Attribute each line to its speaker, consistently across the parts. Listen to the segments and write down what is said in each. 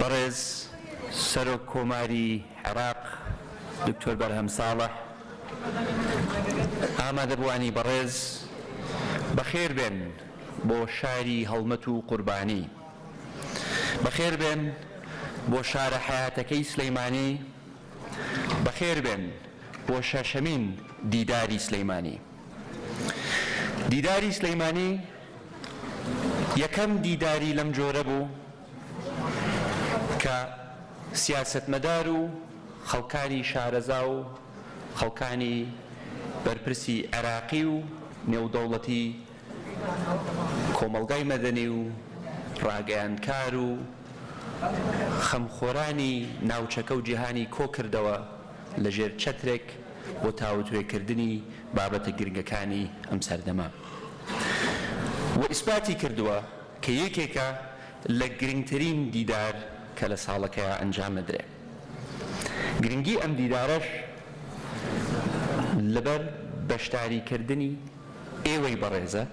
Speaker 1: بەڕێز سەرۆک کۆماری عێراق دکتۆر بەرهەم ساڵح، ئامادەبووانی بەڕێز، بەخێر بێن بۆ شاری هەڵمەت و قوربانی. بەخێر بێن بۆ شارە حەیاتەکەی سلیمانی، بەخێر بێن بۆ شەشەمین دیداری سلیمانی. دیداری سلیمانی یەکەم دیداری لەم جۆرە بوو کە سیاسەتمەدار و خەڵکانی شارەزا و خەڵکانی بەرپرسی عێراقی و نێودەوڵەتی کۆمەڵگای مەدەنی و ڕاگەیاندکار و خەمخۆرانی ناوچەکە و جیهانی کۆکردەوە لە ژێر چەترێک بۆ تاوتوێکردنی بابەتە گرنگەکانی ئەم سەردەمە و ئیسپاتی کردووە کە یەکێکە لە گرنگترین دیدار کە لە ساڵەکەیا ئەنجام ئەدرێ. گرنگی ئەم دیدارەش لەبەر بەشداریکردنی ئێوەی بەڕێزە،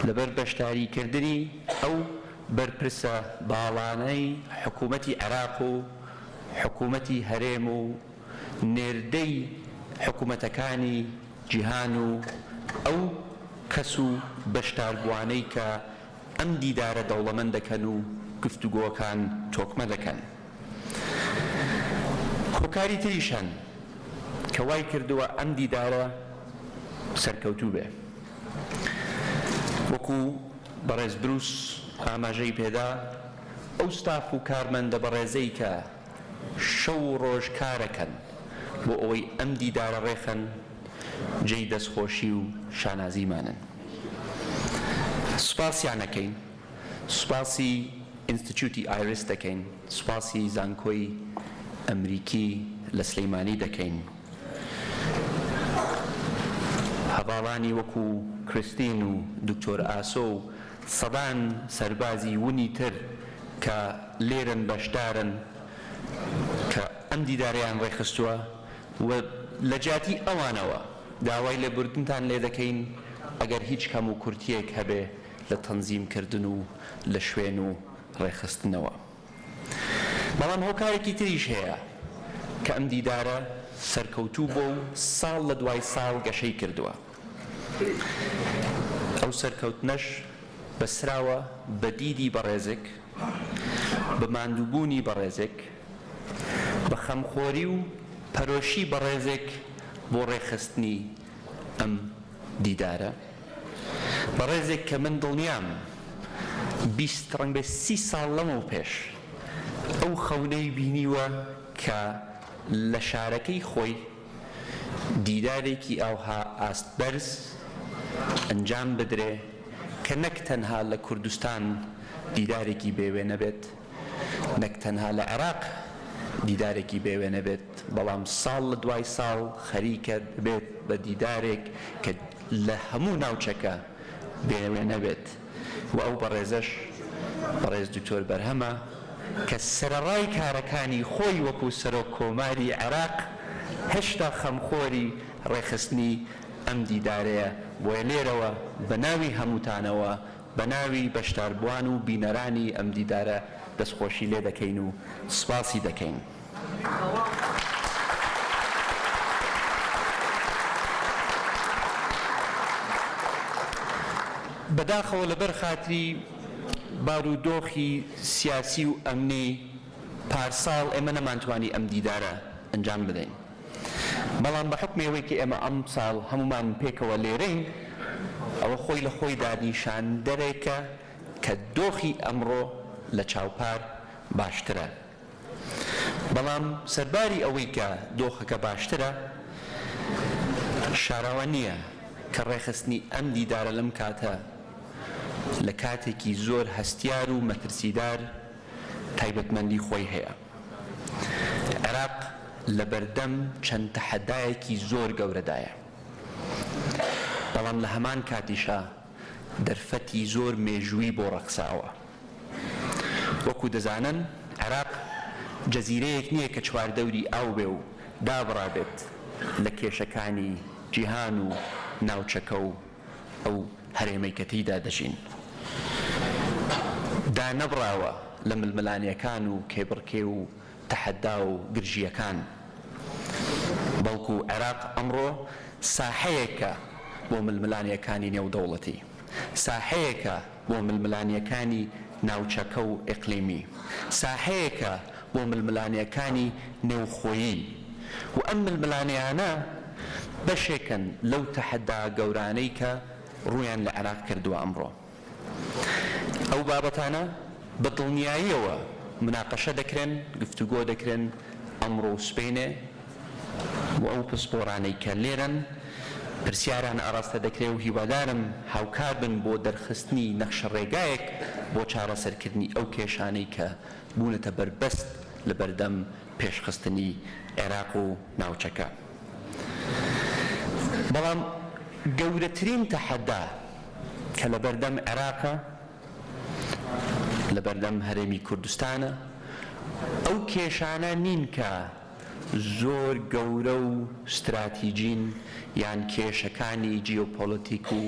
Speaker 1: لەبەر بەشداریکردنی ئەو بەرپرسە باڵانەی حکوومەتی عێراق و حکوومەتی هەرێم و نێردەی حکوومەتەکانی جیهان و ئەو کەس و بەشداربووانەی کە ئەم دیدارە دەوڵەمەند دەکەن و گفتوگۆکان تۆکمە دەکەن. هۆکاری تریش هەن کە وای کردووە ئەم دیدارە سەرکەوتوو بێ. وەکو بەڕێز بروس ئاماژەی پێدا، ئەو ستاف و کارمەندە بەڕێزەی کە شەو و ڕۆژ کارەکەن بۆ ئەوەی ئەم دیدارە ڕێخەن، جێی دەستخۆشی و شانازیمانن. سوپاسیان ئەکەین. سوپاسی ئینستیتیوتی ئایرس دەکەین، سوپاسی زانکۆی ئەمریکی لە سلیمانی دەکەین، هەڤاڵانی وەکو کریستین و دکتۆر ئاسۆ و سەدان سەربازی ونی تر کە لێرەن بەشدارن کە ئەم دیدارەیان ڕێکخستووە و لە جیاتی ئەوانەوە داوای لێبوردنتان لێدەکەین ئەگەر هیچ کەموکورتییەک هەبێ لە تەنزیم کردن و لە شوێن و ڕێکخستنەوە. بەڵام هۆکارێکی تریش هەیە کە ئەم دیدارە سەرکەوتوو بووە و ساڵ لە دوای ساڵ گەشەی کردووە. ئەو سەرکەوتنەش بەستراوە بە دیدی بەڕێزێک، بە ماندووبوونی بەڕێزێک، بە خەمخۆری و پەرۆشی بەڕێزێک بۆ ڕێکخستنی ئەم دیدارە. بەڕێزێک کە من دڵنیام 20 ڕەنگبێ 30 ساڵ لەمەو پێش ئەو خەونەی بینیوە کە لە شارەکەی خۆی دیدارێکی ئاوها ئاست بەرز ئەنجام بدرێ کە نەک تەنها لە کوردستان دیدارێکی بێ وێنە بێت، نەک تەنها لە عێراق دیدارێکی بێ وێنە بێت، بەڵام ساڵ لە دوای ساڵ خەریکە دەبێت بە دیدارێک کە لە هەموو ناوچەکە بێ وێنە بێت و ئەو بەڕێزەش بەڕێز دکتۆر بەرهەمە کە سەرەڕای کارەکانی خۆی وەکو سەرۆک کۆماری عێراق هێشتا خەمخۆری ڕێکخستنی ئەم دیدارەیە، بۆیە لێرەوە بە ناوی هەمووتانەوە بە ناوی بەشداربووان و بینەرانی ئەم دیدارە دەستخۆشی لێ دەکەین و سوپاسی دەکەین. بەداخەوە لەبەر خاتری بارودۆخی سیاسی و ئەمنی پارساڵ ئێمە نەمانتوانی ئەم دیدارە ئەنجام بدەین. بەڵام بە حوکمی ئەوەی کە ئێمە ئەمساڵ هەموومان پێکەوە لێرەین، ئەوە خۆی لە خۆیدا نیشاندەرێکە کە دۆخی ئەمڕۆ لە چاو پار باشترە. بەڵام سەرباری ئەوەی کە دۆخەکە باشترە، شاراوە نییە کە ڕێکخستنی ئەم دیدارە لەم کاتە لە کاتێکی زۆر هەستیار و مەترسیدار تایبەتمەندی خۆی هەیە. عێراق لەبەردەم چەند تەحەدایەکی زۆر گەورەدایە، بەڵام لە هەمان کاتیشا دەرفەتی زۆر مێژووی بۆ ڕەخساوە. وەکو دەزانن عێراق جەزیرەیەک نییە کە چواردەوری ئاو بێ و دابڕابێت لە کێشەکانی جیهان و ناوچەکە و ئەو هەرێمەی کە تێیدا دەژین دانەبڕاوە. لە ململانێکان و کێبڕکێ و تەحەدا و گرژییەکان، بەڵکو عێراق ئەمڕۆ ساحەیەکە بۆ ململانێکانی نێودەوڵەتی، ساحەیەکە بۆ ململانێکانی ناوچەکە و ئیقلیمی، ساحەیەکە بۆ ململانێکانی نێوخۆیی و ئەم ململانێیانە بەشێکن لەو تەحەدا گەورانەی کە ڕوویان لە عێراق کردووە ئەمڕۆ. ئەو بابەتانە بە دڵنیاییەوە مناقەشە دەکرێن، گفتوگۆ دەکرێن ئەمڕۆ و سبەینێ و ئەو پسپۆڕانەی کە لێرەن پرسیاران ئاڕاستە دەکرێ و هیوادارم هاوکار بن بۆ دەرخستنی نەخشەڕێگایەک بۆ چارەسەرکردنی ئەو کێشانەی کە بوونەتە بەربەست لە بەردەم پێشخستنی عێراق و ناوچەکە. بەڵام گەورەترین تەحەدا کە لەبەردەم عێراقە، لەبەردەم هەرێمی کوردستانە، ئەو کێشانە نین کە زۆر گەورە و ستراتیجین یان کێشەکانی جیۆپۆلەتیک و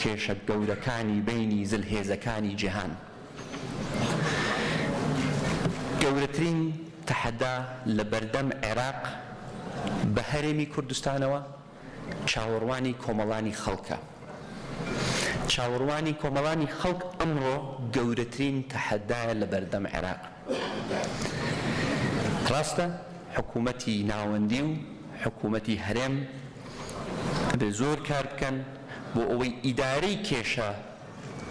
Speaker 1: کێشە گەورەکانی بەینی زلهێزەکانی جیهان. گەورەترین تەحەدا لەبەردەم عێراق بە هەرێمی کوردستانەوە چاوەڕوانی کۆمەڵانی خەڵکە. چاوەڕوانی کۆمەڵانی خەڵک ئەمڕۆ گەورەترین تەحەدایە لەبەردەم عێراق. ڕاستە حکوومەتی ناوەندی و حکوومەتی هەرێم ئەبێ زۆر کار بکەن بۆ ئەوەی ئیدارەی کێشە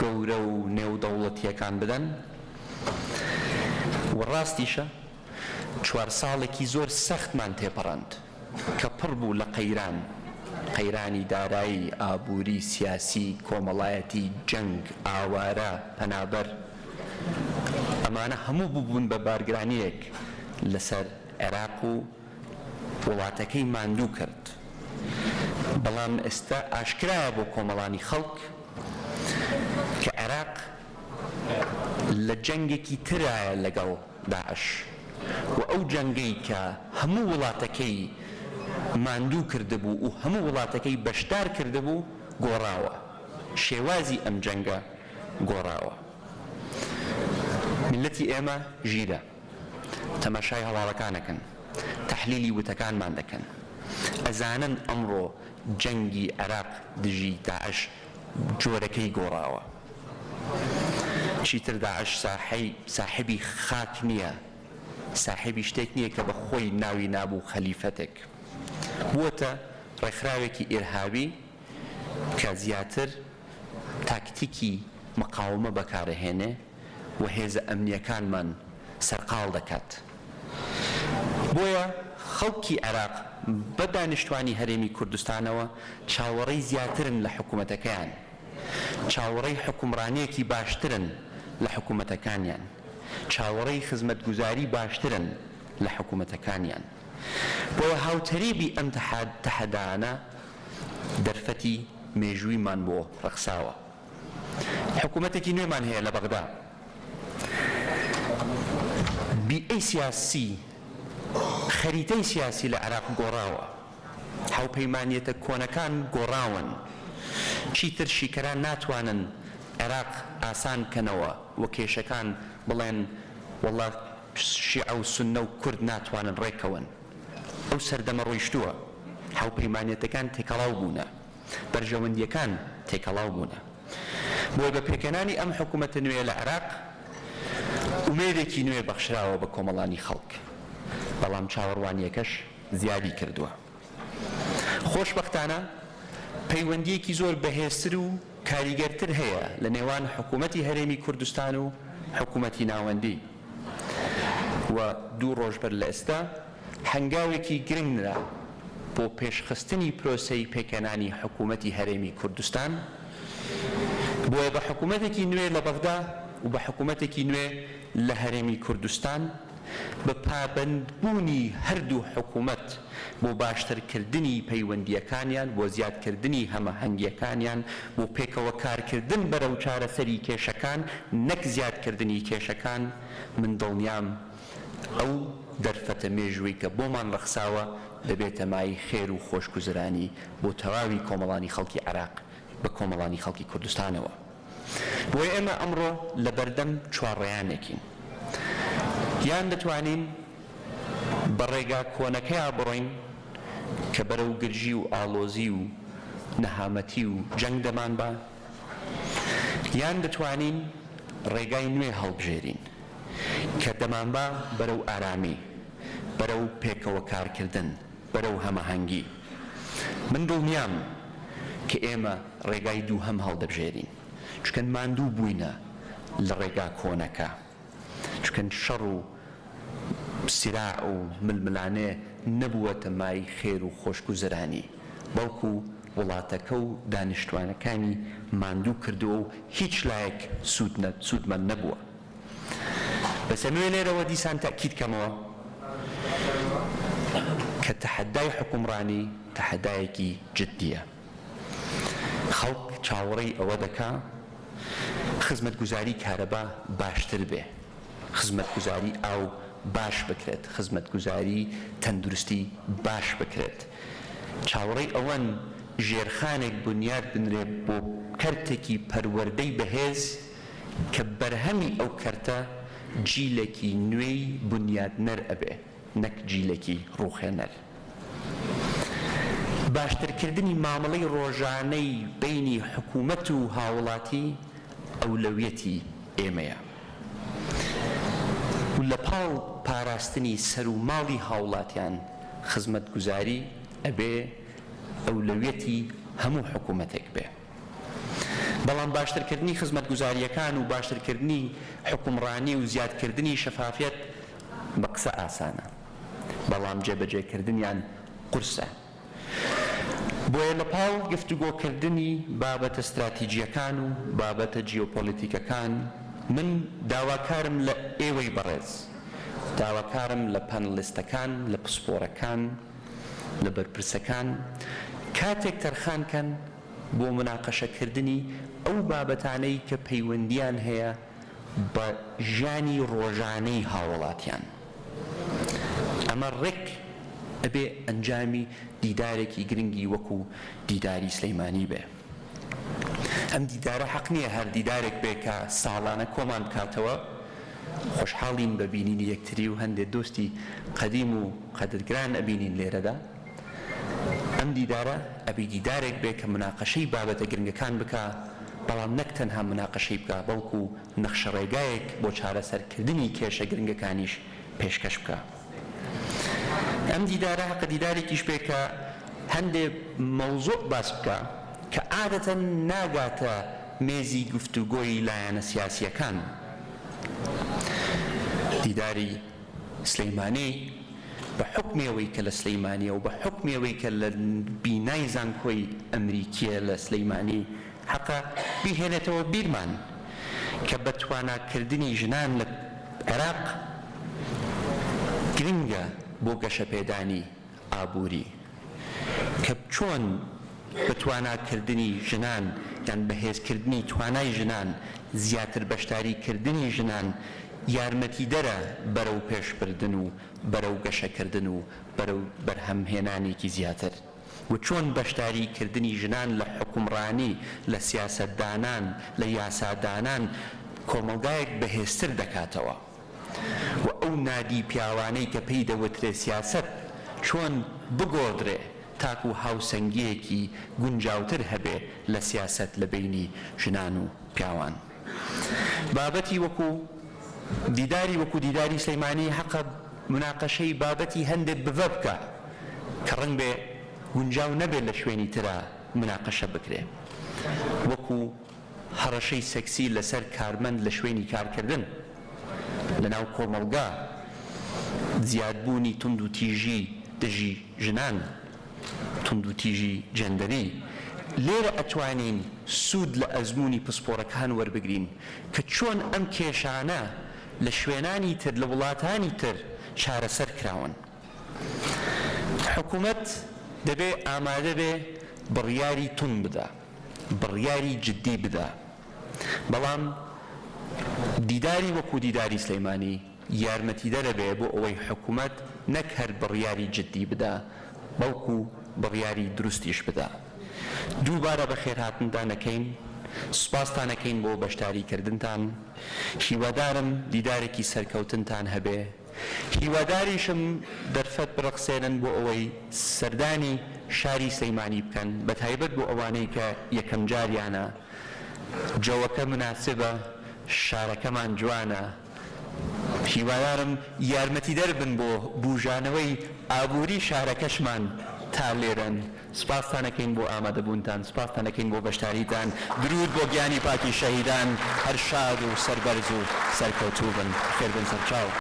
Speaker 1: گەورە و نێودەوڵەتییەکان بدەن و ڕاستیشە چوارساڵێکی زۆر سەختمان تێپەڕاند کە پڕ بوو لە قەیران، قەیرانی دارایی، ئابووری، سیاسی، کۆمەڵایەتی، جەنگ، ئاوارە، پەنابەر، ئەمانە هەموو ببوون بە بارگرانییەک لەسەر عێراق و وڵاتەکەی ماندوو کرد، بەڵام ئێستا ئاشکرایە بۆ کۆمەڵانی خەڵک کە عێراق لە جەنگێکی ترایە لەگەڵ داعش و ئەو جەنگەی کە هەموو وڵاتەکەی ماندوو کردبوو و هەموو وڵاتەکەی بەشدار کردبوو گۆڕاوە، شێوازی ئەم جەنگە گۆڕاوە. میللەتی ئێمە ژیرە. تەماشای هەواڵەکان ئەکەن، تەحلیلی وتەکانمان دەکەن، ئەزانن ئەمڕۆ جەنگی عێراق دژی داعش جۆرەکەی گۆڕاوە. چیتر داعش ساحەی ساحێبی خاک نییە، ساحێبی شتێک نییە کە بە خۆی ناوی نابوو خەلیفەتێک. بووەتە ڕێکخراوێکی ئیرهابی کە زیاتر تاکتیکی مقاومە بەکارئەهێنێ و هێزە ئەمنییەکانمان سەرقاڵ دەکات. بۆیە خەڵکی عێراق بە دانیشتوانی هەرێمی کوردستانەوە چاوەڕێی زیاترن لە حکومەتەکەیان، چاوەڕێی حوکمڕانییەکی باشترن لە حکومەتەکانیان، چاوەڕێی خزمەتگوزاری باشترن لە حکومەتەکانیان. بۆیە هاوتەریبی ئەم تەحەدایانە دەرفەتی مێژوویمان بۆ ڕەخساوە. حکومەتێکی نوێمان هەیە لە بەغدا. بیئەی سیاسی، خەریتەی سیاسی لە عێراق گۆڕاوە. هاوپەیمانیەتە کۆنەکان گۆڕاون. چیتر شیکەران ناتوانن عێراق ئاسان بکەنەوە و کێشەکان بڵێن وەڵا شیعە و سوننە و کورد ناتوانن ڕێککەون. ئەو سەردەمە ڕۆیشتووە. هاوپەیمانیەتەکان تێکەڵاو بوونە. بەرژەوەندییەکان تێکەڵاو بوونە. بۆیە بە پێکهێنانی ئەم حکوومەتە نوێیە لە عێراق، ئومێدێکی نوێ بەخشراوە بە کۆمەڵانی خەڵک، بەڵام چاوەڕوانییەکەش زیادی کردووە. خۆشبەختانە پەیوەندییەکی زۆر بەهێزتر و کاریگەرتر هەیە لە نێوان حکوومەتی هەرێمی کوردستان و حکوومەتی ناوەندی و دوو ڕۆژ بەر لە ئێستا هەنگاوێکی گرنگ نرا بۆ پێشخستنی پرۆسەی پێکهێنانی حکوومەتی هەرێمی کوردستان، بۆیە بە حکوومەتێکی نوێ لە بەغدا و بە حکوومەتێکی نوێ لە هەرێمی کوردستان، بە پابەندبوونی هەردوو حکوومەت بۆ باشترکردنی پەیوەندییەکانیان، بۆ زیادکردنی هەماهەنگییەکانیان، بۆ پێکەوە کارکردن بەرەو چارەسەری کێشەکان نەک زیادکردنی کێشەکان، من دڵنیام ئەو دەرفەتە مێژووەی کە بۆمان ڕەخساوە دەبێتە مایەی خێر و خۆشگوزەرانی بۆ تەواوی کۆمەڵانی خەڵکی عێراق بە کۆمەڵانی خەڵکی کوردستانەوە. بۆیە ئێمە ئەمڕۆ لە بەردەم چوارڕێیانێکین. یان دەتوانین بە ڕێگا کۆنەکەیا بڕۆین کە بەرەو گرژی و ئاڵۆزی و نەهامەتی و جەنگ دەمانبا، یان دەتوانین ڕێگای نوێ هەڵبژێرین کە دەمانبا بەرەو ئارامی، بەرەو پێکەوە کارکردن، بەرەو هەماهەنگی. من دڵنیام کە ئێمە ڕێگای دووهەم هەڵدەبژێرین، چونکە ماندوو بووینە لە ڕێگا کۆنەکە. چونکە شەڕ و سیراع و ململانێ نەبووەتە مایەی خێر و خۆشگوزەرانی، بەڵکو وڵاتەکە و دانیشتوانەکانی ماندوو کردووە و هیچ لایەک سوودمەند نەبووە. بەس ئەمەوێ لێرەوە دیسان تەئکید کەمەوە کە تەحەدای حوکمڕانی تەحەدایەکی جدییە. خەڵک چاوەڕێی ئەوە دەکا خزمەتگوزاری کارەبا باشتر بێ، خزمەتگوزاری ئاو باش بکرێت، خزمەتگوزاری تەندروستی باش بکرێت. چاوەڕێی ئەوەن ژێرخانێک بنیات بنرێ بۆ کەرتێکی پەروەردەی بەهێز کە بەرهەمی ئەو کەرتە جیلێکی نوێی بنیاتنەر ئەبێ نەک جیلێکی ڕووخێنەر. باشترکردنی مامەڵەی ڕۆژانەی بەینی حکومەت و هاوڵاتی ئەولەویەتی ئێمەیە و لەپاڵ پاراستنی سەر و ماڵی هاوڵاتیان خزمەتگوزاری ئەبێ ئەولەویەتی هەموو حکومەتێک بێ. بەڵام باشترکردنی خزمەتگوزارییەکان و باشترکردنی حوکمڕانی و زیادکردنی شەفافیەت بە قسە ئاسانە، بەڵام جێبەجێکردنیان قورسە. بۆیە لەپاڵ گفتوگۆکردنی بابەتە ستراتیجییەکان و بابەتە جیۆپۆلیتیکەکان، من داواکارم لە ئێوەی بەڕێز، داواکارم لە پانڵیستەکان، لە پسپۆرەکان، لە بەرپرسەکان، کاتێک تەرخان کەن بۆ موناقەشەکردنی ئەو بابەتانەی کە پەیوەندییان هەیە بە ژیانی ڕۆژانەی هاوڵاتیان. ئەمە ڕێک ئەبێ ئەنجامی دیدارێکی گرنگی وەکو دیداری سلەیمانی بێ. ئەم دیدارە حەق نییە هەر دیدارێک بێ کە ساڵانە کۆمان بکاتەوە، خۆشحاڵین بە بینینی یەکتری و هەندێ دۆستی قەدیم و قەدرگران ئەبینین لێرەدا. ئەم دیدارە ئەبی دیدارێک بێ کە موناقەشەی بابەتە گرنگەکان بکا، بەڵام نەک تەنها موناقەشەی بکا، بەڵکو نەخشەڕێگایەک بۆ چارەسەرکردنی کێشە گرنگەکانیش پێشکەش بکا. ئەم دیدارە هەقە دیدارێکیش بێ کە هەندێ مەوزوع باس بکا کە عادەتەن ناگاتە مێزی گفتوگۆی لایەنە سیاسییەکان. دیداری سلیمانی بە حوکمی ئەوەی کە لە سلیمانیە و بە حوکمی ئەوەی کە لە بینای زانکۆی ئەمریکیە لە سلیمانی حەقە بیهێنێتەوە بیرمان کە بە توانا کردنی ژنان لە عێراق گرنگە بۆ گەشەپێدانی ئابووری کە چۆن بە توانا کردنی ژنان یان بەهێز کردنی توانای ژنان زیاتر بەشداری کردنی ژنان یارمەتیدەرە بەرەو پێش بردن و بەرەو گەشە کردن و بەرەو بەرهەم هێنانێکی زیاتر و چۆن بەشداری کردنی ژنان لە حوکمڕانی لە سیاسەت دانان لە یاسا دانان کۆمەڵگایەک بەهێزتر دەکاتەوە. و ئەو نادی پیاوانەی کە پێی دەوترێ سیاسەت چۆن بگۆڕدرێ تاکو هاوسەنگییەکی گونجاوتر هەبێ لە سیاسەت لە بەینی ژنان و پیاوان. بابەتی وەکو دیداری وەکو دیداری سلیمانی حەقە موناقەشەی بابەتی هەندێ بڤە بکا کە ڕەنگبێ گونجاو نەبێ لە شوێنی ترا موناقەشە بکرێ وەکو هەڕەشەی سێکسی لەسەر کارمەند لە شوێنی کارکردن، لەناو کۆمەڵگا، زیادبوونی توندوتیژی دژی ژنان، توندوتیژی جێندەری، لێرە ئەتوانین سوود لە ئەزموونی پسپۆڕەکان وەربگرین کە چۆن ئەم کێشانە لە شوێنانی تر، لە وڵاتانی تر چارەسەر کراون. حکومەت دەبێ ئامادە بێ بڕیاری توند بدا. بڕیاری جدی بدا، بەڵام دیداری وەکو دیداری سلێمانی یارمەتیدەرە بێ بۆ ئەوەی حکومەت نەک هەر بڕیاری جدی بدا بەڵکو بڕیاری دروستیش بدا. دووبارە بەخێرهاتنتان ئەکەین. سوپاستان ئەکەین بۆ بەشداری کردنتان، هیوادارم دیدارێکی سەرکەوتنتان هەبێ، هیواداریشم دەرفەت بڕەخسێنن بۆ ئەوەی سەردانی شاری سلەیمانی بکەن، بەتایبەت بۆ ئەوانەی کە یەکەمجاریانە، جەوەکە مناسبە، شارەکەمان جوانە، هیوادارم یارمەتیدەر بن بۆ بوژانەوەی ئابووری شارەکەشمان تا لێرەن. سوپاستان ئەکەین بۆ ئامادەبوونتان، سوپاستان ئەکەین بۆ بەشداریتان، دروود بۆ گیانی پاکی شەهیدان، هەر شاد و سەربەرز و سەرکەوتوو بن. خێربێن سەرچاو.